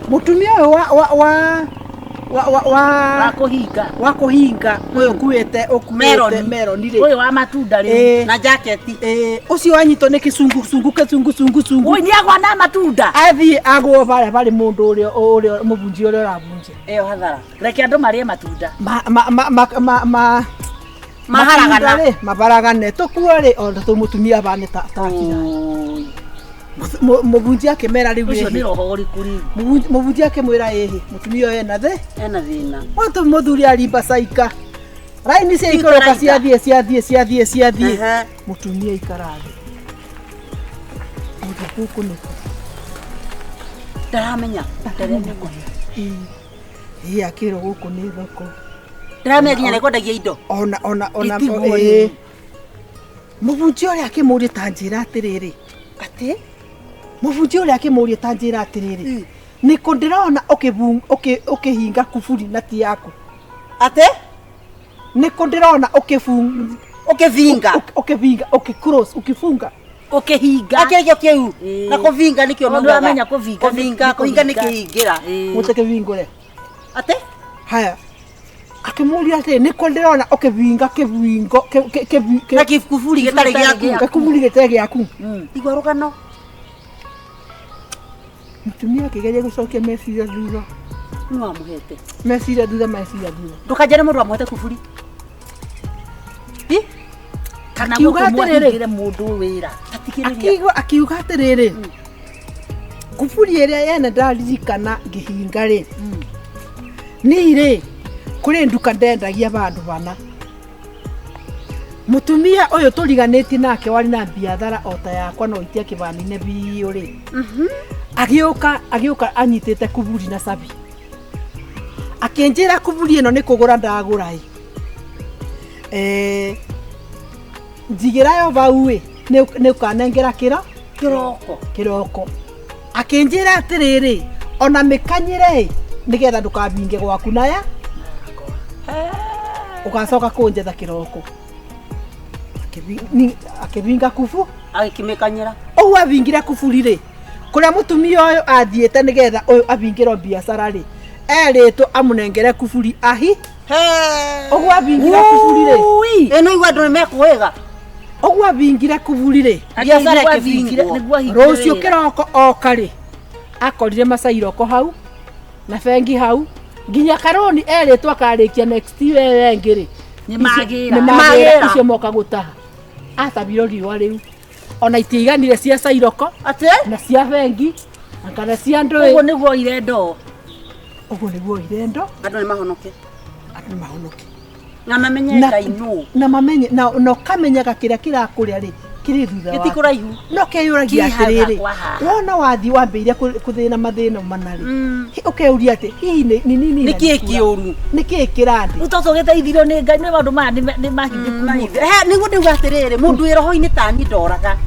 Speaker 2: mũtumia ũyũ wa wa
Speaker 3: Wa
Speaker 2: wa
Speaker 3: kũhinga.
Speaker 2: wa kũhinga ũyũ ũkuĩte ũkuĩte
Speaker 1: Meroni.
Speaker 2: meroni rĩ
Speaker 3: Ũyũ wa matunda rĩu.
Speaker 2: Ĩĩ.
Speaker 1: Na jaketi.
Speaker 2: Ĩĩ, ũcio wanyitwo nĩ kĩcungucungu kĩcungucungucungu
Speaker 3: Ũyũ nĩagwa na matunda.
Speaker 2: athiĩ agwo barĩa barĩ mũndũ ũrĩa ũrĩa mũbunji ũrĩa ũrabunjia
Speaker 1: Ĩyo hathara.
Speaker 3: Reke andũ marĩe matunda.
Speaker 2: ma ma ma ma ma ma
Speaker 1: Maharagana.
Speaker 2: matunda rĩ, maharagane tũkuo rĩ ona tũmũtumia bane ta takira
Speaker 1: Oi.
Speaker 2: mũbunji akĩmera rĩu
Speaker 3: Ũcio nĩ
Speaker 2: ĩhĩ
Speaker 3: roho ũrĩkũ rĩu?
Speaker 2: Mũbunji akĩmwĩra ĩhĩ mũtumia ũyũ ena thĩ
Speaker 1: Ena thĩna.
Speaker 2: watu mũthuri arimba caika raini cia ikũrũka
Speaker 1: Ikũraika.
Speaker 2: ciathiĩ ciathiĩ ciathiĩ ciathiĩ
Speaker 1: Ehe.
Speaker 2: mũtumia ikara thĩ mũndũ gũkũ nĩkũ
Speaker 1: Ndaramenya.
Speaker 2: Ndaramenya ĩĩ akĩrwo gũkũ nĩ thoko
Speaker 1: Ndaramenya nginya nĩkwendagia indo.
Speaker 2: ona ona ona
Speaker 3: Ĩtiguo
Speaker 2: ĩĩ.
Speaker 3: rĩu.
Speaker 2: Mũbunji ũrĩa akĩmũria ta njĩra atĩrĩrĩ
Speaker 1: Atĩ?
Speaker 2: Mũbunji ũrĩa akĩmũria ta njĩra atĩrĩrĩ nĩkũ ndĩrona ũkĩhinga kuburi na ti yaku
Speaker 1: Atĩ?
Speaker 2: nĩkũ ndĩrona ũkĩbung-
Speaker 1: Ũkĩvinga.
Speaker 2: ũkĩvinga ũkĩclose ũkĩfunga
Speaker 3: Ũkĩhinga.
Speaker 1: Akĩrĩkio kĩu.
Speaker 3: Ĩĩ.
Speaker 1: Na kũvinga nĩkĩo
Speaker 3: Tondũ
Speaker 1: maugaga.
Speaker 3: amenya kũvinga nĩ-
Speaker 1: Kũvinga,
Speaker 3: nĩ
Speaker 1: kũhinga nĩ
Speaker 3: kũhinga.
Speaker 1: kĩhingĩra.
Speaker 3: Ĩĩ.
Speaker 2: mũte kĩvingũre
Speaker 1: Atĩ?
Speaker 2: haya akĩmũria atĩrĩ nĩkũ ndĩrona ũkĩvinga kĩvingo
Speaker 1: Na kĩburi gĩtarĩ
Speaker 3: Gĩtarĩ
Speaker 1: gĩaku.
Speaker 3: gĩaku.
Speaker 2: gĩkuburi gĩtarĩ gĩaku
Speaker 3: Mm.
Speaker 1: Igua rũgano.
Speaker 2: Mũtumia akĩgeria gũcokia meciria thutha
Speaker 1: Nĩ wamũhete.
Speaker 2: meciria thutha meciria thutha
Speaker 1: Ndũkanjĩre mũndũ wamũhete kuburi. Hi?
Speaker 3: Kana
Speaker 2: Akiuga
Speaker 3: gũtũmwo
Speaker 2: atĩrĩrĩ.
Speaker 3: ahingĩre mũndũ wĩra.
Speaker 1: Tatigĩrĩria.
Speaker 2: akiuga akiuga atĩrĩrĩ kuburi ĩrĩa yene ndaririkana ngĩhinga rĩ niĩ rĩ kũrĩ nduka ndendagia bandũ bana mũtumia ũyũ tũriganĩtie nake warĩ na biathara o ta yakwa no itia kĩbanine biũ rĩ agĩũka agĩũka anyitĩte kuburi na cabi akĩnjĩra kuburi ĩno nĩ kũgũra ndagũra ĩ Eh, njigĩra yo bau ĩ nĩ ũkanengera kĩro
Speaker 1: Kĩroko.
Speaker 2: kĩroko akĩnjĩra atĩrĩrĩ ona mĩkanyĩre ĩ nĩgetha ndũkabinge gwaku naya ũgacoka kũnjetha kĩroko Akĩvinga kubu
Speaker 1: Agĩkĩmĩkanyĩra.
Speaker 2: ũguo avingire kuburi rĩ kũrĩa mũtumia ũyũ athiĩte nĩgetha ũyũ avingĩrwo biacara rĩ erĩtwo amũnengere kuburi ahi ũguo avingire kuburi rĩ
Speaker 3: Ui.
Speaker 1: Ĩno igua andũ nĩmekũĩga.
Speaker 2: ũguo avingire kuburi rĩ
Speaker 1: Biacara
Speaker 3: Nĩguo ahingire-
Speaker 1: ĩkĩbingwo.
Speaker 3: nĩguo ahingire
Speaker 2: rũciũ
Speaker 3: wĩra.
Speaker 2: kĩroko oka rĩ akorire macairoko hau na bengi hau nginya karoni erĩtwo akarĩkia next year ĩyo ĩngĩ rĩ
Speaker 3: Nĩ magĩra.
Speaker 2: nĩ magĩra
Speaker 1: Magĩra.
Speaker 2: icio moka gũtaha atabirwo riũa rĩu ona itiaiganire cia cairoko
Speaker 1: Atĩ?
Speaker 2: na cia bengi na kana cia ndũĩ
Speaker 3: Ũguo nĩguo oire ndoo.
Speaker 2: ũguo nĩguo oire ndo
Speaker 1: Andũ nĩmahonoke.
Speaker 2: andũ nĩ mahonoke
Speaker 1: Na mamenye
Speaker 2: Na-
Speaker 1: Ngai nũ.
Speaker 2: na mamenye na na ũkamenyaga kĩrĩa kĩrakũrĩa rĩ kĩrĩ thutha waku.
Speaker 1: Gĩtikũraihu.
Speaker 2: no keyũragia
Speaker 3: Kĩ hau
Speaker 2: atĩrĩrĩ
Speaker 3: hakwa haha.
Speaker 2: wona wathiĩ wambĩrĩria kũthĩna mathĩna mana rĩ ũkeyũria atĩ hihi nĩ nĩ nini
Speaker 1: Nĩ kĩĩ kĩũru?
Speaker 2: nĩ kĩĩ kĩrandĩ
Speaker 3: Rĩu tũtũgĩteithirio nĩ Ngai nĩ maũndũ maya nĩ mahithĩku mũno.
Speaker 1: He nĩguo ndauga atĩrĩrĩ mũndũ wĩ roho-inĩ tani ndoraga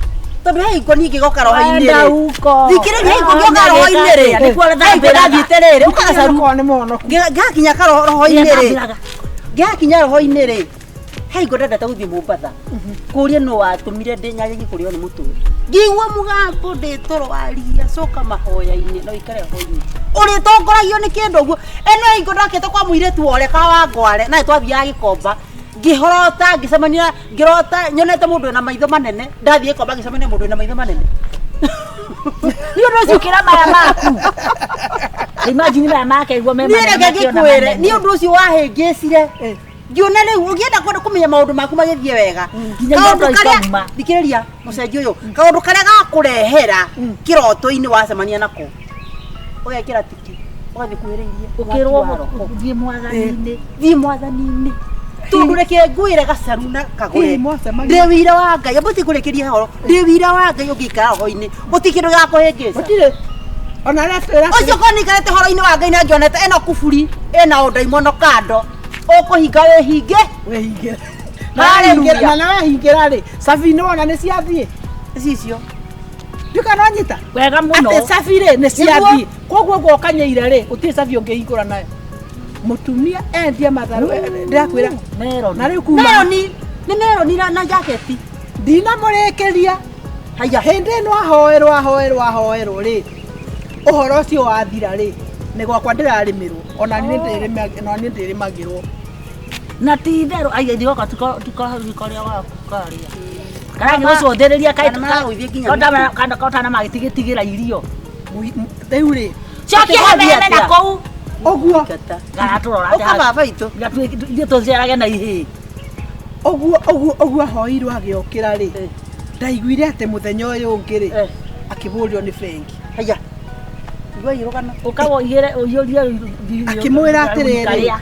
Speaker 1: tondũ he hingo niĩ ngĩgoka roho-inĩ
Speaker 3: Wenda
Speaker 1: rĩ
Speaker 3: huko.
Speaker 1: thikĩrĩria hingo ngĩoka roho-inĩ rĩ
Speaker 3: Nĩkuo
Speaker 1: he hingo
Speaker 3: thambĩraga.
Speaker 1: ndathiĩte rĩrĩ ũkagacaru
Speaker 2: Okorwo nĩ mũhonoku
Speaker 1: ngakinya ka roho-inĩ rĩ
Speaker 3: Thambĩraga.
Speaker 1: ngakinya roho-inĩ rĩ he hingo ndendete gũthiĩ Mombatha kũria nũ watũmire ndĩ nyanyagie kũrĩo nĩ mũtwe ngĩigua mũgambo ndĩ toro waria coka mahoya-inĩ na ũikare roho-inĩ ũrĩtongoragio nĩ kĩndũ ũguo ĩno hingo ndokĩte kwa mũirĩtu wore ka wa ngware nawe twathiaga gĩkomba ngĩhorota ngĩcemania ngĩrota nyonete mũndũ wĩna maitho manene ndathiĩ gĩkomba ngĩcemania mũndũ wĩna maitho manene nĩ ũndũ ũcio
Speaker 3: Gũkĩra maya maku. Imagine maya make iguo me
Speaker 1: niĩ
Speaker 3: manene
Speaker 1: reke
Speaker 3: makĩona
Speaker 1: ngĩkwĩre
Speaker 3: manene.
Speaker 1: nĩ ũndũ ũcio wahĩngĩcire ngĩona rĩu ũngĩenda kwenda kũmenya maũndũ maku magĩthiĩ wega
Speaker 3: Nginya
Speaker 1: kaũndũ
Speaker 3: iroto
Speaker 1: karĩa
Speaker 3: ikauma.
Speaker 1: thikĩrĩria mũcenji ũyũ kaũndũ karĩa gakũrehera kĩroto-inĩ wacemania nako ũgekĩra tiki ũgathiĩ kuhĩrĩirie
Speaker 3: Ũkĩrwo
Speaker 1: mwaki wa roho.
Speaker 3: thiĩ mwathani-inĩ.
Speaker 1: thiĩ mwathani-inĩ tondũ reke ngwĩre gacaru na kagũre
Speaker 2: Hihi mwacemania?
Speaker 1: ndĩ wĩira wa ngai amba tikũrĩkĩria horo ndĩ wĩira wa ngai ũngĩikara roho-inĩ gũtirĩ kĩndũ gĩgakũhĩngĩca
Speaker 2: gũtirĩ ona arĩa
Speaker 1: ũcio korwo nĩikarĩte horo-inĩ wa ngai na ngĩonete ĩno kuburi ĩna ũndaimono kando ũkũhinga wĩhinge
Speaker 2: wehingĩra
Speaker 1: Hallelujah.
Speaker 2: na wehingĩra rĩ cabi nĩ wona nĩ ciathiĩ
Speaker 1: cicio
Speaker 2: nduka no nyita
Speaker 3: Wega mũno.
Speaker 2: atĩ cabi rĩ nĩ ciathiĩ koguo ũguo ũkanyeire rĩ gũtirĩ cabi ũngĩhingũra nayo mũtumia endia matharũ ndĩrakwĩra
Speaker 3: Meroni.
Speaker 2: na rĩu kuma
Speaker 1: meroni nĩ meroni na jaketi
Speaker 2: ndinamũrĩkĩria
Speaker 1: haya
Speaker 2: hĩndĩ ĩno ahoerwo ahoerwo ahoerwo rĩ ũhoro ũcio wathira rĩ Nĩ gwakwa ndĩrarĩmĩrwo ona niĩ nĩ ndĩrĩmagĩrwo.
Speaker 3: Na ti itherũ ai ithuĩ tukarĩa waku karĩa. Kana gĩgũcũthĩrĩria kaĩ
Speaker 1: Kana maragũithia nginya
Speaker 3: kana kotana magĩtigĩtigĩra irio.
Speaker 2: Rĩu rĩ
Speaker 3: Cokia hemeheme na kũu.
Speaker 2: Ũguo
Speaker 3: Garatũrora
Speaker 1: Ũka baba itũ.
Speaker 3: Ithuĩ tũciarage na ihĩĩ.
Speaker 2: Ũguo ũguo ũguo ahoirwo agĩũkĩra rĩ ndaiguire atĩ mũthenya ũyũ ũngĩ rĩ akĩbũrio nĩ bengi.
Speaker 1: Haya. Igua irũgano.
Speaker 3: Ũkawa ũiyũrie
Speaker 2: Akĩmwĩra atĩrĩrĩ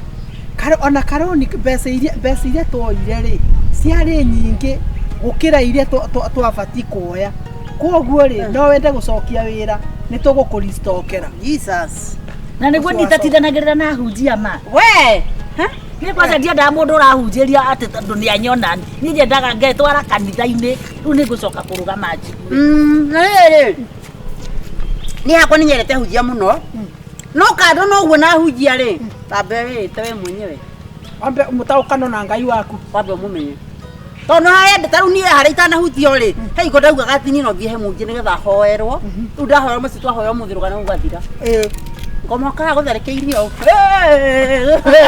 Speaker 2: ona karoni mbeca iria twoire rĩ ciarĩ nyingĩ gũkĩra iria twabatiĩ kuoya. Koguo rĩ no wende gũcokia wĩra nĩ tũgũkũristokera.
Speaker 1: Jesus.
Speaker 3: Na nĩguo nitatithanagĩrĩra na hunjia ma.
Speaker 1: We.
Speaker 3: Niĩ kwanza ndiendaga mũndũ ũrahunjĩria atĩ tondũ nĩ anyona. Niĩ nyendaga ngetwara kanitha-inĩ rĩu nĩ ngũcoka kũrũgama njigue.
Speaker 1: Na rĩrĩ niĩ hakwa nĩ nyendete hunjia mũno. No kando no ũguo na hunjia rĩ tambe wĩĩte we mwenyewe.
Speaker 2: Wambe mũtaũkano na Ngai waku.
Speaker 1: Wambe ũmũmenye. Tondũ no harĩa ta rĩu niĩ harĩa itanahutio rĩ he hingo ndaugaga atĩ niĩ no thiĩ he mũhunjia nĩgetha hoerwo. Rĩu ndahoerwo mũciĩ twahoya ũmũthĩ rũgano rũgathira. Ngoma ũkaga gũtharĩkĩirio.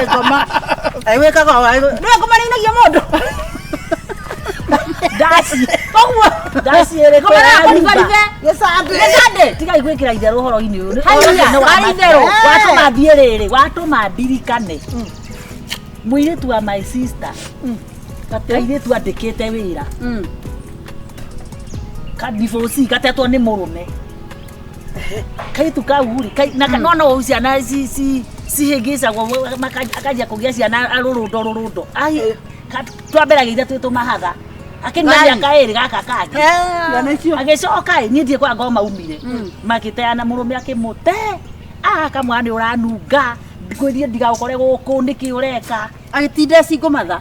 Speaker 1: Ngoma. Wĩkaga nĩwe ngoma nĩinagia mũndũ.
Speaker 3: Ndaci.
Speaker 1: Ũguo.
Speaker 3: Ndaci
Speaker 1: Ngoma nĩyakũribaribе.
Speaker 2: Gĩcandĩ.
Speaker 1: Gĩcandĩ.
Speaker 3: Tigai gwĩkĩra itherũ ũhoro-inĩ ũyũ.
Speaker 1: Haiya, warĩ itherũ.
Speaker 3: Watũma thiĩ rĩrĩ, watũma ndirikane. Mũirĩtu wa my sister. Kairĩtu andĩkĩte wĩra. Kadiboci gatetwo nĩ mũrũme. Kairĩtu kau rĩ, na no no ciana cihĩngĩcagwo akanjia kũgĩa ciana rũrũndo rũrũndo. Twamberagia twĩ tũmahatha. Akĩnyua mĩaka ĩrĩ gaka kangĩ. Agĩcoka ĩ niĩ ndiĩ kwa ngoma maumire. Makĩteana mũrũme akĩmũte. Kamwana nĩ ũranunga. Ngwĩrie ndigagũkore gũkũ nĩkĩ ũreka.
Speaker 1: Agĩtinda cingũmatha.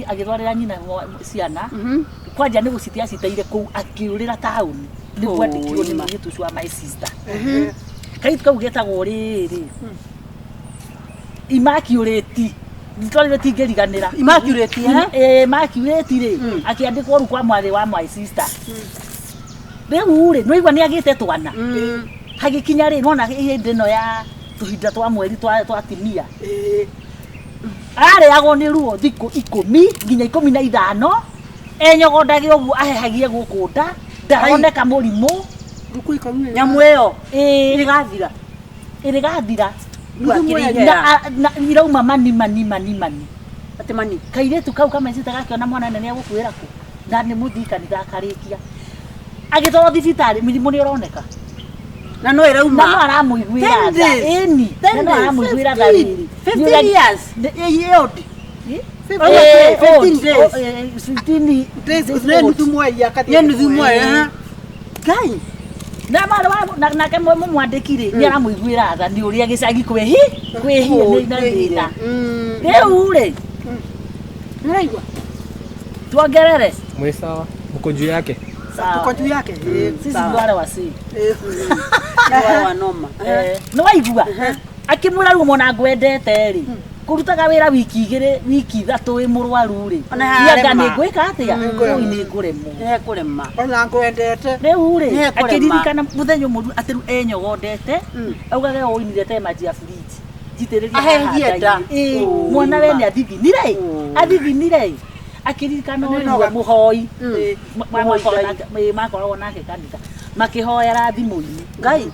Speaker 3: Agĩtwarĩra nyina ciana. Kwanja nĩ gũcitia aciteire kũu akĩũrĩra taũni. Nĩguo andĩkirwo nĩ mũirĩtu ũcio wa my sister. Kairĩtu kau getagwo rĩrĩ. Immaculate. Twarĩ tingĩriganĩra.
Speaker 1: Immaculate, eh?
Speaker 3: Immaculate rĩ akĩandĩkwo rĩu kwa mwarĩ wa my sister. Rĩu rĩ nĩwaigua nĩ agĩte twana. Hagĩkinya rĩ nĩwona hĩndĩ ĩno ya tũhinda twa mweri twa atimia. Ararĩagwo nĩ ruo thikũ 10 nginya 15 enyogondage ũguo ahehagie gũkũ nda ndaroneka mũrimũ.
Speaker 1: Nyamũ ĩyo ĩgathira.
Speaker 3: Ĩrĩgathira.
Speaker 1: Na
Speaker 3: irauma mani mani mani mani.
Speaker 1: Atĩ mani.
Speaker 3: Kairĩtu kau kamecita gakĩona mwana nene nĩegũkuĩra kũ na nĩ mũthii kanitha akarĩkia. Agĩtwarwo thibitarĩ mĩrimũ nĩ ũroneka.
Speaker 1: Na no ĩrauma.
Speaker 3: Na no aramũiguĩra tha. Ĩni. Na no aramũiguĩra tha rĩrĩ.
Speaker 1: 15 years. Old. 15 days.
Speaker 3: 15
Speaker 2: days. Nĩ nuthu mweri akathiĩ.
Speaker 1: Nĩ nuthu mweri. Ngai.
Speaker 3: Na mara nake mũmwandĩki rĩ nĩ aramũiguĩra tha nĩ ũrĩa gĩcagi kwĩhi na thĩna. Rĩu rĩ
Speaker 2: nĩũraigua
Speaker 3: tuongerere.
Speaker 4: Mwĩ sawa mko juu yake.
Speaker 2: Tuko juu yake.
Speaker 3: Sisi ni wale wasi.
Speaker 1: Wale wanoma.
Speaker 3: Nĩ waigua akĩmwĩra rĩu mwana ngwendete rĩ kũrutaga wĩra wiki 2 wiki 3 wĩ mũrwaru rĩ anga nĩ ngwĩka atĩa ũi nĩ ngũremwo.
Speaker 1: Nĩ kũrema.
Speaker 2: Ona ngwendete.
Speaker 3: Rĩu rĩ akĩririkana mũthenya ũmwe atĩ rĩu enyogondete augage ũinire maji ya fridge njitĩrĩrie
Speaker 1: aherie nda.
Speaker 3: Mwana we nĩ athithinire athithinire akĩririkana ũrĩa mũhoi makoragwo nake kanitha makĩhoera thimũ-inĩ.
Speaker 1: Ngai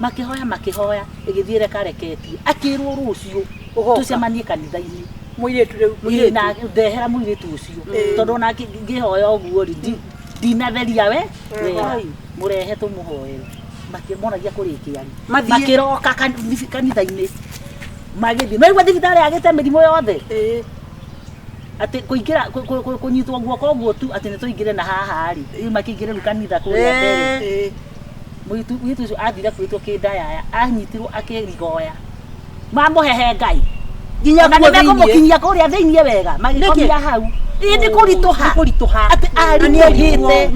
Speaker 3: makĩhoya ĩgĩthiĩ rekareketie akĩrwo rũciũ tũcemanie kanitha-inĩ.
Speaker 2: Mũirĩtu rĩu.
Speaker 3: Na ndehera mũirĩtu ũcio tondũ ona ngĩhoya ũguo rĩ ndinatheria we wega mũrehe tũmũhoere. Makĩmonagia kũrĩkia makĩroka kanitha-inĩ magĩthiĩ maigua thibitarĩ yagĩte mĩrimũ yothe. Atĩ kũingĩra kũnyitwo guoko ũguo tu atĩ nĩ tũingĩre na haha rĩ makĩingĩre rĩu kanitha kũrĩa mbere. Mũirĩtu ũcio athire kwĩtwo kĩndayaya anyitirwo akĩrigoya. Mamũhehe Ngai.
Speaker 1: Nginya
Speaker 3: na nĩmekũmũkinyia kũrĩa thĩiniĩ wega magĩkomia hau. Ĩ nĩ kũritũha. Atĩ arigĩte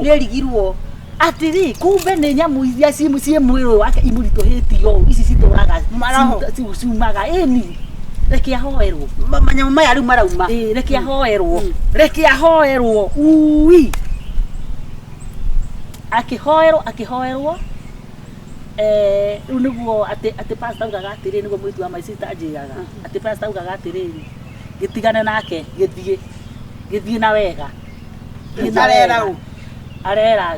Speaker 3: nĩarigirwo. Atĩrĩ kumbe nĩ nyamũ iria ciĩ mwĩrĩ wake imũritũhĩtie ũũ ici citũraga ciumaga ĩni reke ahoerwo.
Speaker 1: Manyamũ maya rĩu marauma.
Speaker 3: Reke ahoerwo. Reke ahoerwo. Ui. Akĩhoerwo akĩhoerwo Rĩu nĩguo atĩ pastor augaga atĩrĩrĩ, nĩguo mũirĩtu wa my sister anjĩraga atĩ pastor augaga atĩrĩrĩ, gĩtigane nake, gĩthiĩ gĩthiĩ na wega. Gĩthiĩ na
Speaker 2: Arera
Speaker 3: wega.
Speaker 2: ũ?
Speaker 3: Arera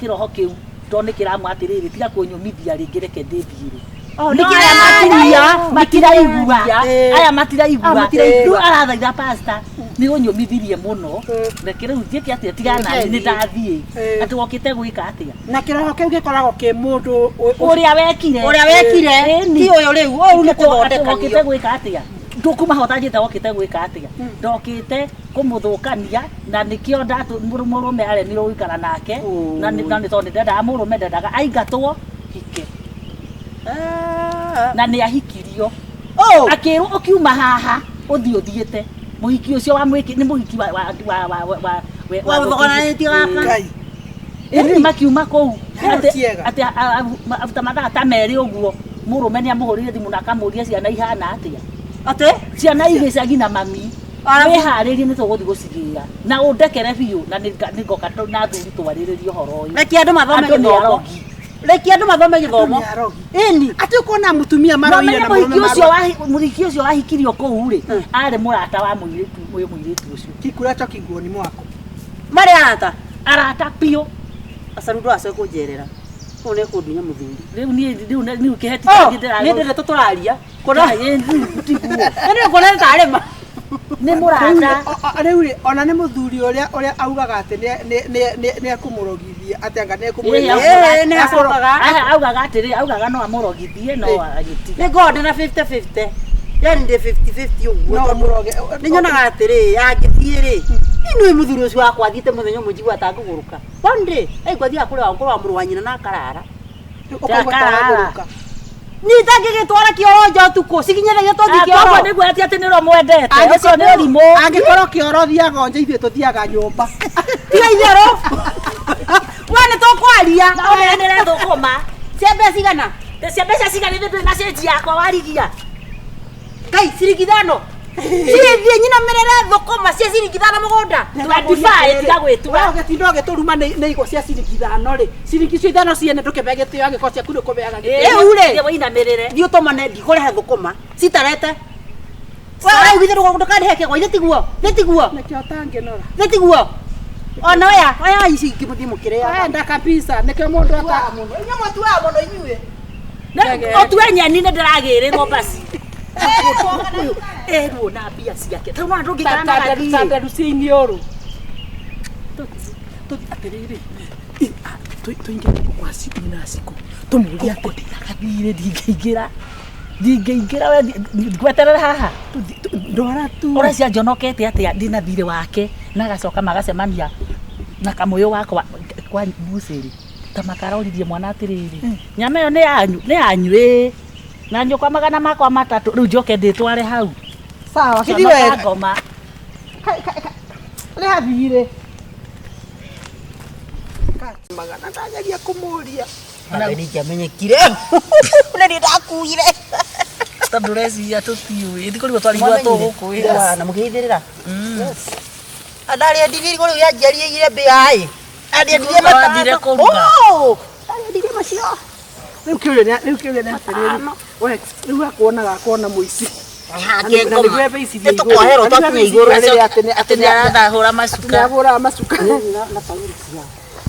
Speaker 3: kĩroho kĩu tondũ nĩ kĩramwa atĩrĩrĩ, tiga kũnyũmithia rĩngĩ, reke ndĩthiĩre.
Speaker 1: Oh,
Speaker 3: Nĩkĩ
Speaker 1: no,
Speaker 3: aya
Speaker 1: aya
Speaker 3: matiraigua,
Speaker 1: Eh.
Speaker 3: aya matiraigua.
Speaker 1: Ah, matiraigua.
Speaker 3: Rĩu arathaitha pastor nĩ ũnyũmithirie mũno, reke rĩu njĩke atĩa, tigana nani, nĩ ndathiĩ.
Speaker 2: Eh.
Speaker 3: Atĩ wokĩte gwĩka atĩa?
Speaker 2: Na kĩroho kĩu gĩkoragwo kĩ mũndũ
Speaker 3: Ũrĩa wekire,
Speaker 1: Ũrĩa wekire
Speaker 3: Ĩni.
Speaker 1: ti ũyũ rĩu, ũyũ nĩ
Speaker 3: Atĩ wokĩte
Speaker 1: kũthondekanio.
Speaker 3: gwĩka atĩa? Ndũkuma ho ũtanjĩte wokĩte gwĩka atĩa? Ndokĩte kũmũthũkania na nĩkĩo mũrũme aremirwo gũikara nake, na nĩ tondũ ndendaga mũrũme, ndendaga aingatwo hike, na nĩ ahikirio.
Speaker 1: Oh.
Speaker 3: Akĩrwo ũkiuma haha ũthiĩ ũthiĩte mũhiki ũcio wa mwĩki nĩ mũhiki wa wa wa wa wa wa
Speaker 1: Wa gũthogoranĩtie gaka.
Speaker 2: Ngai.
Speaker 3: Ĩni makiuma kũu
Speaker 2: Heo
Speaker 3: atĩ
Speaker 2: tiega.
Speaker 3: atĩ aruta mathaa ta merĩ ũguo, mũrũme nĩ amũhũrĩire thimũ na akamũria ciana ihana atĩa.
Speaker 1: Atĩ?
Speaker 3: Ciana igĩ cia na mami,
Speaker 1: Arabu-
Speaker 3: wĩharĩrie nĩ tũgũthiĩ gũcigĩra na ũndekere biũ, na nĩ ngoka na thuri twarĩrĩrie ũhoro ũyũ.
Speaker 1: Reke andũ mathome
Speaker 3: Andũ nĩ
Speaker 1: gĩthomo.
Speaker 3: arogi.
Speaker 1: Reke andũ mathome gĩthomo.
Speaker 2: Andũ nĩ arogi.
Speaker 1: Ĩni.
Speaker 2: Atĩ ũkona mũtumia maroire
Speaker 3: Nomenye
Speaker 2: na
Speaker 3: mũhiki
Speaker 2: mũrũme
Speaker 3: ũcio
Speaker 2: marũa.
Speaker 3: mũhiki ũcio wahikirio kũu rĩ, arĩ mũrata wa mũirĩtu ũyũ, mũirĩtu ũcio.
Speaker 2: Kikuracho kinguoni mwako.
Speaker 1: Marĩ arata.
Speaker 3: Arata biũ.
Speaker 1: Acaru ndũgacoke kũnjerera. Kũu nĩ kũndunya mũthuri.
Speaker 3: Rĩu niĩ rĩu rĩu kĩheti
Speaker 1: Oh,
Speaker 3: kĩngĩ ndĩra-
Speaker 1: nĩ ndĩrĩ tũtũraria. Kũna.
Speaker 3: Ĩĩ, tiguo.
Speaker 1: Nĩ kuona nĩ tarĩ ma.
Speaker 3: Nĩ mũrata.
Speaker 2: Rĩu rĩ, ona nĩ mũthuri ũrĩa ũrĩa augaga atĩ nĩ ekũmũrogithia, atĩ anga nĩ
Speaker 3: Ĩĩ,
Speaker 2: ekũmũrogithia.
Speaker 1: Ĩĩ, nĩ acokaga.
Speaker 3: Aya, augaga atĩrĩ, augaga no amũrogithie no agĩtiga.
Speaker 1: Nĩ ngoragwo ndĩna 50-50. Yani ndĩ 50-50 ũguo.
Speaker 2: No
Speaker 1: tondũ
Speaker 2: amũroge.
Speaker 1: Nĩ nyonaga atĩrĩ, angĩthiĩ rĩ, inũĩ mũthuri ũcio wakwa athiĩte mũthenya ũmwe njigua atangĩgũrũka. One day, aigua athiaga kũrĩa kũrĩa mũrũ wa nyina na akarara.
Speaker 2: Ũkaigua ta wagũrũka.
Speaker 1: Niĩ itangĩgĩtwara kĩoro nja ũtukũ, cikinyanagia tũthiĩ
Speaker 3: Koguo
Speaker 1: kĩoro.
Speaker 3: nĩguo atĩ atĩ nĩ ũramwendete. Ũcio nĩ ũrimũ.
Speaker 2: Angĩkorwo kĩoro thiaga nja, ithuĩ tũthiaga nyũmba.
Speaker 1: Tiga itherũ. We nĩ tũkwaria.
Speaker 3: Na ũneanĩre thũkũma.
Speaker 1: Cia mbeca cigana?
Speaker 3: Cia mbeca cigana ithuĩ ndũrĩ na cĩnji yakwa warigia.
Speaker 1: Ngai, ciringi ithano. Cigĩthiĩ nyinamĩrĩre thũkũma cia ciringi ithano mũgũnda.
Speaker 3: 25 tiga gwĩtua.
Speaker 2: We ũgĩtinda ũgĩtũruma nĩ igwa cia ciringi ithano rĩ, ciringi icio ithano ciene ndũkĩbe gĩtĩo angĩkorwo ciaku nĩ ũkũbeaga gĩtĩo.
Speaker 1: Rĩu rĩ.
Speaker 3: Thiĩ wĩinamĩrĩre.
Speaker 1: Thiĩ ũtũmane ndikũrehe thũkũma citarete. We ũraugire ndũkandihe kĩgwa, ithe tiguo, ithe tiguo,
Speaker 2: Nĩkĩo ũtangĩnora.
Speaker 1: ithe tiguo. Ona oya, oya ici ingĩ mũthiĩ mũkĩrĩaga.
Speaker 2: Enda kabisa, nĩkĩo mũndũ ata
Speaker 1: Mũno, inyuĩ mũtuaga mũno inyuĩ.
Speaker 3: Ũtue nyeni nĩ ndĩragĩrĩrwo basi. Ũyũ erwo na mbia ciake. Tondũ nona ndũngĩikara na gathirĩ.
Speaker 2: tandaru cia iniũrũ. Atĩrĩrĩ, tũingĩre gũkũ kwa nyina Cikũ tũmũrie atĩ
Speaker 3: Gathirĩ ndingĩingĩra. Ndingĩingĩra we ngweterere haha.
Speaker 2: ndwara tu.
Speaker 3: Ũrecia njonokete atĩa ndĩna thirĩ wake na agacoka magacemania na kamũyũ wakwa kwa mbucĩrĩ ta makaroririe mwana atĩrĩrĩ, nyama ĩyo nĩ yanyu, nĩ yanyu ĩĩ, na nyũkwa magana makwa matatũ, rĩu njoke ndĩtware hau.
Speaker 2: Sawa, gĩthiĩ
Speaker 3: Conoka
Speaker 2: wega.
Speaker 3: ngoma.
Speaker 2: Rĩha thirĩ. Magana ndageria kũmũria.
Speaker 1: Ngai nĩingĩamenyekire. Na nĩ ndakuire.
Speaker 3: Tondũ ũreciria tũtiũĩ ndikũrigwo twarigwo tũgũkwĩra.
Speaker 1: Na mũkĩhithĩrĩra. Ndarĩendirie irigũ rĩu rĩanjiarĩire mbĩa ĩ. Ndarĩendirie
Speaker 3: Kũruga wathire
Speaker 1: matano.
Speaker 3: kũruga.
Speaker 1: Oh, ndarĩendirie macio.
Speaker 2: Rĩu kĩũria nĩ rĩu kĩũria nĩ atĩrĩrĩ, we rĩu akuonaga akuona mũici.
Speaker 1: Hake
Speaker 2: Na nĩguo ĩbeicirie igũrũ.
Speaker 1: Nĩtũkoherwo
Speaker 2: Na nĩguo
Speaker 1: twakinya igũrũ.
Speaker 2: ĩbeicirie atĩ nĩ-
Speaker 3: Atĩ nĩ arathahũra macuka.
Speaker 2: nĩ agũraga macuka.
Speaker 1: Na taurũ ciao.